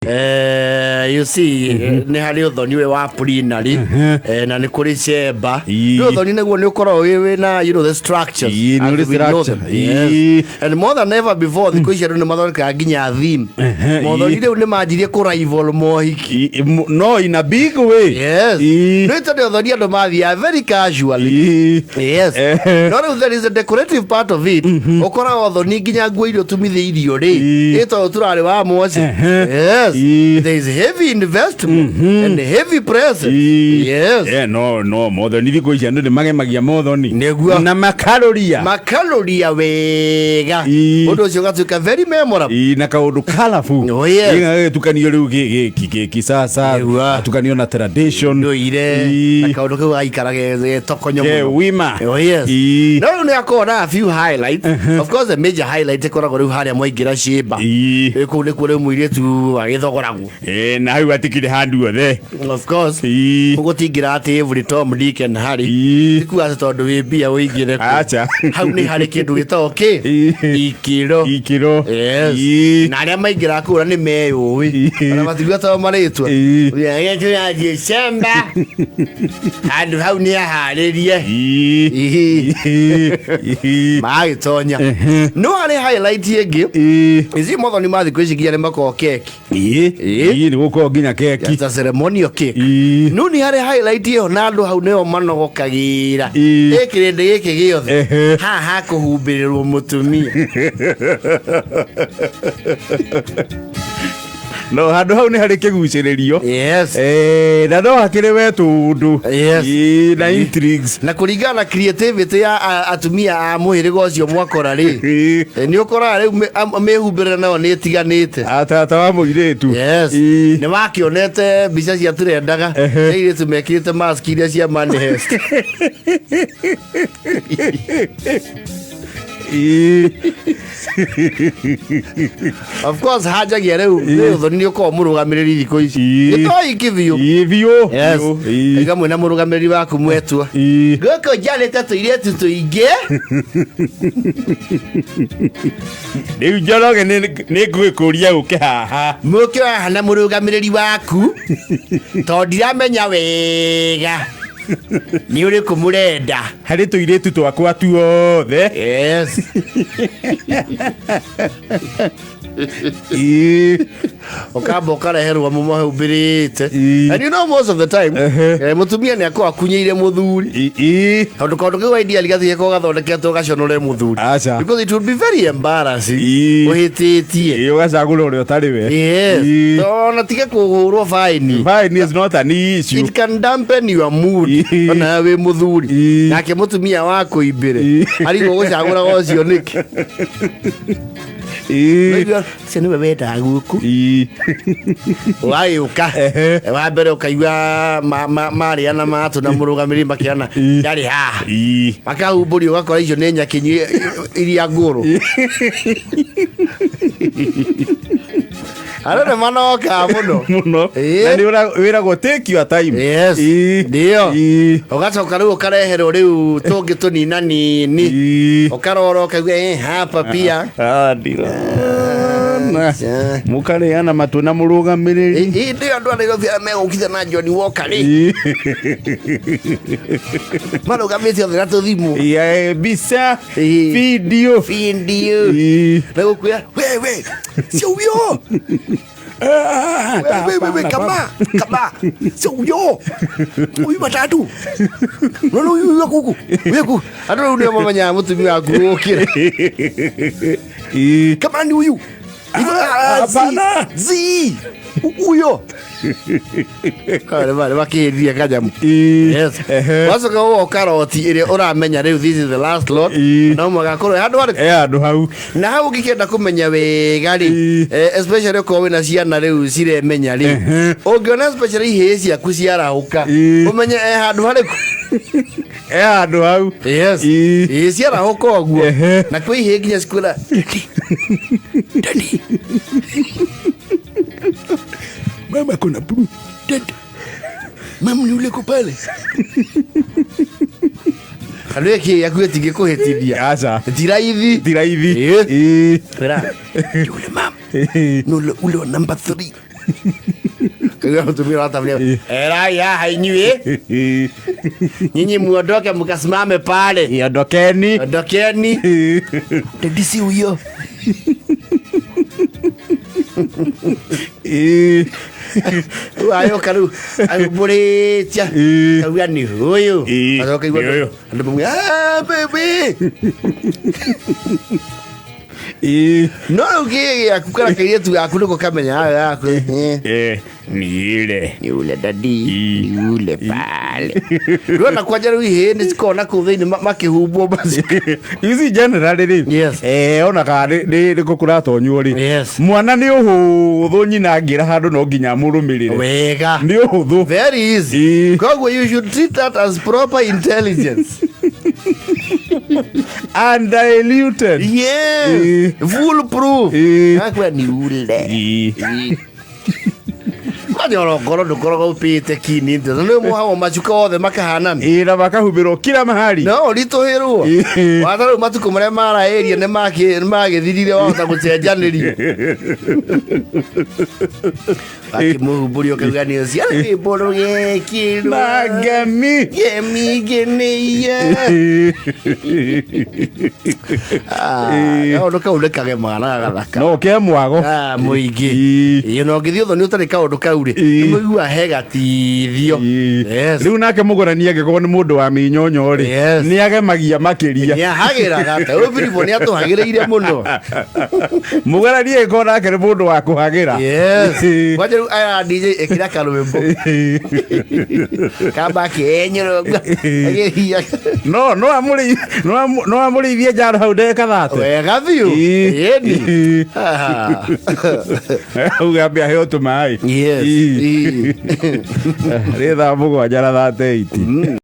You see, nĩ harĩ ũthoni ũyũ wa plenary, na nĩ kũrĩ chamber. Rĩu ũthoni nĩguo nĩ ũkoragwo wĩna the structures Ii, nĩ as ũrĩ we know structure. them. Yes. And more than ever before, thikũ ici andũ nĩ mathondekaga nginya theme. Mothoni rĩu nĩ manjirie kũ rival mohiki. No in a big way. Yes. Nĩ tondũ ũthoni andũ mathiaga very casually. Yes. No rĩu there is a decorative part of it. Ũkoraga ũthoni nginya nguo iria ũtumithĩirio rĩ, ĩtagwo turarĩ wa moci. Yes. There is heavy investment and heavy presence. Yes. No mothoni thikũ ici andũ nĩ magemagia mothoni. Nĩguo. Na makarũria. Makarũria wega. Ũndũ ũcio ũgatuĩka very memorable. Ii, na kaũndũ colourful. Oh, yes. Gĩgagĩtukanio rĩu gĩkisasa. Nĩguo. Gatukanio na tradition. Ndũire. Na kaũndũ kau gaikara getokonyo Ke mũno. wima. Oh, yes. No rĩu nĩ akorwo na a few highlights. Of course, the major highlight ĩkoragwo rĩu harĩa mwaingĩra chamber. Kũu nĩkuo rĩu mũirĩtu agĩthogoragwo. Na hau atikire handũ othe. Of course. Ũgũtingĩra atĩ every Tom, Dick and Harry. Ti kuga atĩ tondũ wĩ mbia ũingĩre kũu. Acha. Hau nĩ harĩ kĩndũ gĩtagwo kĩ? Ikĩro. Ikĩro. Yes. Na arĩa maingĩraga kũu na nĩ meyũĩ. Ona matigwetaga marĩtwa. Tũrathiĩ chamber. Handũ hau nĩ aharĩrie. Magĩtonya. No harĩ highlight ĩngĩ. Ici mothoni ma thikũ ici nginya nĩ makoragwo keki. Ii, nĩ gũkorwo nginya keki. Just a ceremonial cake. No nĩ harĩ highlight ĩyo na andũ hau nĩo manogokagĩra. Ĩ kĩrĩndĩ gĩkĩ gĩothe. Haha hakũhumbĩrĩrwo mũtumia. No handũ hau nĩ harĩ kĩgucĩrĩrio. Yes. Na no hakĩrĩ we tũndũ. Yes. Ii, na intrigues. Na kũringana na creativity ya atumia a mũhĩrĩga ũcio mwakora rĩ, nĩ ũkoraga rĩu mĩhumbĩre nayo nĩ ĩtiganĩte. Atata wa mũirĩtu. Yes. Nĩ wakĩonete mbica cia turendaga airĩtu mekĩrĩte mask iria cia Money Heist. Of course hanjagia rĩu nĩ ũthoni nĩ ũkoragwo mũrũgamĩrĩri thikũ ici. Gĩtoi biũ. Ii, biũ. Yes. Biũ. Ii. Iga mwĩna mũrũgamĩrĩri waku mwetua. Gũkũ njarĩte tũirĩtu tũingĩ. Rĩu Njoroge nĩ ngũgĩkũria ũke haha. Mũke haha na mũrũgamĩrĩri waku tondũ ndiramenya wega nĩ ũrĩkũ mũrenda. Harĩ tũirĩtu twakwa tuothe. Yes. Ũkamba ũkareherwo mũmahumbĩrĩte. And you know most of the time, mũtumia nĩ akoragwo akunyĩire mũthuri. Tondũ kaũndũ kau ideally gathiĩ ko gathondeketwo gaconore mũthuri. Aca. Because it would be very embarrassing. Ũhĩtĩtie. Ii, ũgacagũra ũrĩa ũtarĩ we. Yes. Ona tiga kũhũrwo fine. Fine is not an issue. It can dampen your mood. Ona wĩ mũthuri. Nake mũtumia wa kũimbĩre. Arigwo gũcagũraga ũcio nĩkĩ. Ũraigua, ũcio nĩwe wendaga gũkũ. Ũgagĩũka. Wa mbere ũkaigua marĩa na matũ na mũrũgamĩrĩri makĩana ndarĩ haha. Makahumbũrio ũgakora icio nĩ nyakinyi iria ngũrũ. Andũ nĩ manokaga mũno. Mũno. Na nĩ wĩragwo take your time. Yes. Ndio. Ũgacoka rĩu ũkareherwo rĩu tũngĩ tũnina nini. Ũkarora ũkaigua hapa pia. Ah, ndirona. Mũkarĩana matũ na mũrũgamĩrĩri. Ĩ ndio andũ a Nairobi arĩa megũkitha na Johnny Walker rĩ. Marũgamĩte othe na tũthimũ. Ya, mbica. Video. Video. Megũkwĩra wewe sio huyo. Wewe wewe kama kama sio huyo. Huyu matatu. No no huyu kuku. Huyu kuku. Andũ rĩu nĩo mamenyaga mũtumia waku gũkĩra. Kama ni huyu. Hapana. Zi. Huyo. Nĩ makĩhĩndire kanyamu. Yes. Wacoka ũgoka roti ĩrĩa ũramenya rĩu this is the last lot. No mũhaka akorwo handũ harĩkũ? Handũ hau. Na hau ũngĩkĩenda kũmenya wega rĩ, especially okorwo wĩna ciana rĩu ciremenya rĩ, ũngĩona especially ihĩĩ ciaku ciarahũka, ũmenye e handũ harĩkũ? E handũ hau. Yes. Ĩĩ ciarahũka ũguo. Na kwĩ ihĩĩ nginya cikwĩra, Daddy. Daddy. Mama kuna blue. Daddy. Mama ni ule pale. Andũ ĩkĩ yaku ĩtingĩkũhĩtithia. Aca. Ti raithi. Ti raithi. Wĩra, yule mama. Ni ule wa number 3. Kaigua mũtumia ũratabania, erai haha inyuĩ, nyinyi muondoke mkasimame pale. Iondokeni. Ondokeni. Daddy si huyo. Rĩu ayoka rĩu ahumbũrĩtie. Kauga nĩ ũyũ. Acoka igua Nĩ ũyũ. Andũ mamwe, "Ah, baby." No rĩu kĩĩ gĩaku kana kairĩtu gaku nĩko kamenya hayo yaku. Ni ile. Ni ule daddy, ni ule pale. Rĩu ona kwanja rĩu ihĩĩ nĩ cikoragwo na kũu thĩinĩ makĩhumbwo macio. Ici generally rĩ, ona kana nĩ kũ kũratonywo rĩ, mwana nĩ ũhũthũ, nyina angĩra handũ no nginya amũrũmĩrĩre. Wega. Nĩ ũhũthũ. Very easy. Koguo you should treat that as proper intelligence. Undiluted. Yes. Full proof. Akwa ni ule. Kwani oro ngoro ndũkoragwo ũpĩte kini nĩ mũhagwo macuka othe makahanana. Ĩ, na makahumbĩrwo kila mahali. No ũritũhĩrwo. Wata rĩu matukũ marĩa maraĩria nĩ magĩthirire, wahota gũcenjanĩrio akĩmũhumbũria ũkauga nĩ ũcio rwĩmbo rũgekĩrwo Na ngemi. Ngemi ngenĩie. Kaũndũ kau nĩ kagemaga na gagathaka. No ke mwago. Ah, mũingĩ. Ĩĩ, na ũngĩthiĩ ũthoni ũtarĩ kaũndũ kau rĩ, nĩ mũiguaga he gatithio. Yes. Rĩu nake mũgũrani angĩkorwo nĩ mũndũ wa mĩnyonyo rĩ, nĩ agemagia makĩria. Nĩ ahagĩraga ta ũyũ Filipo nĩ atũhagĩrĩire mũno. Mũgũrani angĩkorwo nake nĩ mũndũ wa kũhagĩra. Yes. Kwanja rĩu aya DJ ĩkĩra karwĩmbo kamba kenyũrũnga agĩhiya. No amũrĩithie njaro hau ndagĩka 30. Wega biũ. Ĩni. Auga ambe aheo tũmaĩ. Yes. Rĩ thaa 7 na 38.